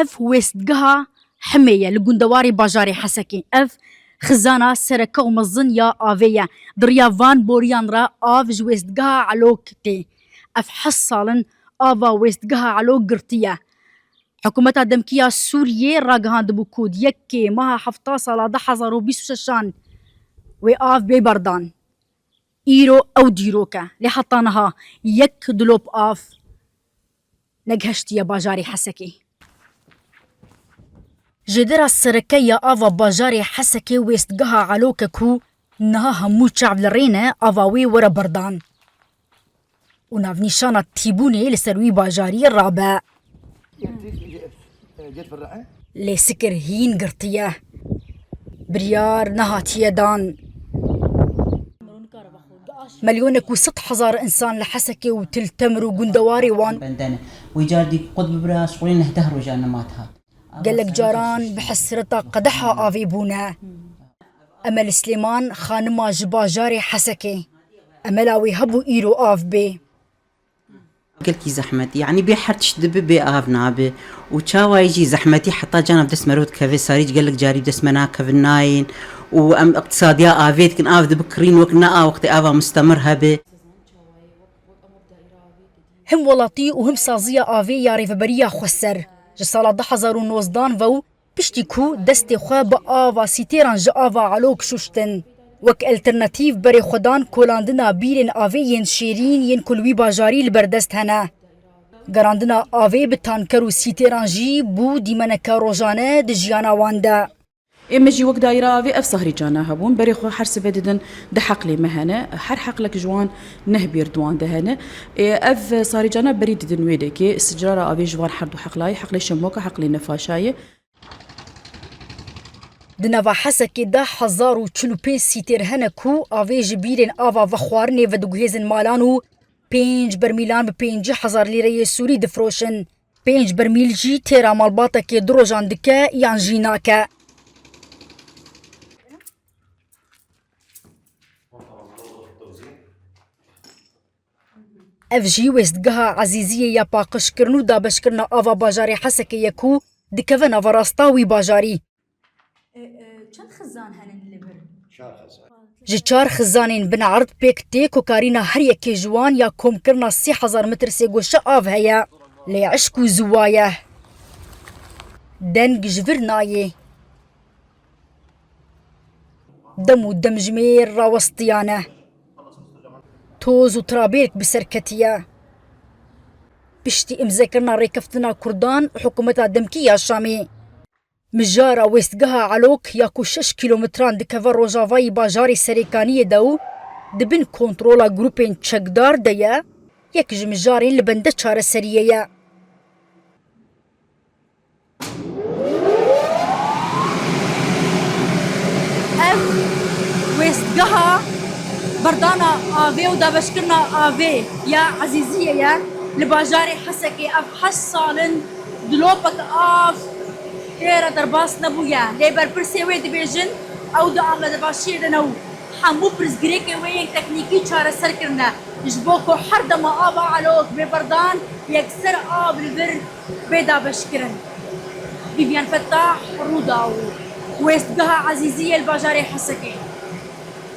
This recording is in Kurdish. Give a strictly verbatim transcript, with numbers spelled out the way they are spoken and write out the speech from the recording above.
Ev wêstgeha Himê ye li gundewarê bajarê Hesekê. Ev xizana sereke û mezin ya avê ye. Di riya van boriyan re av ji wêstgeha Elok tê. Ev heşt sal in ava wêstgeha Elok girtiye. Hikûmeta demkî ya Sûriyê ragihandibû ku di yekê meha hefta sala du hezar û bîst û şeşan wê av bê berdan. Îro ew dîrok e. Lê heta niha yek dilop av negihiştiye bajarê Hesekê. Jêdera sereke ya ava bajarê Hesekê wêstgeha Elok e ku niha hemû çav li rê ne ava wê were berdan. Û navnîşana tîbûnê li ser wî bajarî rabe. Lê sikir hîn girtiye. Biryar nehatiye dan. Milyonek û sed hezar însan li Hesekê û Til Temir û gundewarê wan. Bendene. Wî car dî qut bibira, şixulên neh deh rojan nemat hat. Gelek caran bi hesreta qedeha avê bûne. Emel Silêman, xanima ji bajarê Hesekê. Emela wê hebû îro av bê. Gelkî zehmet, yanî bê her tişt dibe bê av nabe. Û çawa yî jî zehmetî heta cana bi dest me re dikeve, sarî jî gelek carî bi dest me nakevin nayên. Û em iqtisadiya avê dikin, av dibe kirîn wek ne a wextê ava mustemir hebe. Him welatî û him saziya avê ya Rêveberiya Xweser ji sala du hezar û nozdan ve û piştî ku destê xwe bi ava sîtêran ji ava Elok şuştin, wek alternatîf berê xwe dan kolandina bîrên avê yên şêrîn yên ku li wî bajarî li ber dest hene. Gerandina avê bi tanker û sîtêran jî bû dîmeneke rojane di jiyana wan de. Ê me jî wek daîra avê ev sahrî cana hebûn. Berê xwe her sibe didin du heqlê me hene. Her heqlek ji wan neh bîr di wan de hene. Ê ev sahrî cana berî didin wê dekê. Sicrara avê ji van her du heqlayê, heqlê Şemoka, heqlê Nefaşayê. Di nava Hesekê de hezar û çil û pênc sîtêr hene ku avê ji bîrên ava vexwarinê vediguhêzin malan û pênc bermîlan bi pêncî hezar lîreyê Sûrî difiroşin. Pênc bermîl jî têra malbatekê du rojan dike yan jî nake. Ev jî wêstgeha Ezîziyê ya paqijkirin û dabeşkirina ava bajarê Hesekê ye ku dikeve nava rasta wî bajarî. E, e, çend xizan henin li vir? Ji çar xizanên binerd pêk tê kokarîna her yekê ji wan ya komkirina sê hezar metr sêgoşe av heye. Lê eşk û ziwa ye. Deng ji vir nayê. Dem û demjimêr rawestiyane. Toz û tirabêrk bi ser ketiye. Piştî îmzekirina rêkeftina Kurdan, hikûmeta demkî ya Şamê. Mijara wêstgeha Elok ya ku şeş kîlometran dikeve rojavayî bajarê Serêkaniyê de û di bin kontrola grûpên çekdar de ye, yek ji mijarên li bende çareseriyê ye. Ev wêstgeha berdana avê û dabeşkirina avê ya Ezîziyê ye. Li bajarê Hesekê ev heşt sal in dilopek av tê re derbas nebûye. Lê berpirsê wê dibêjin ew di amadebaşiyê de ne û hemû pirsgirêkên wê yên teknîkî çareser kirine. Ji bo ku her dema ava Elok bê berdan, yekser av li vir bê dabeşkirin. Vîvyen Fettah, Rûdaw, wêstgeha Ezîziyê li bajarê Hesekê.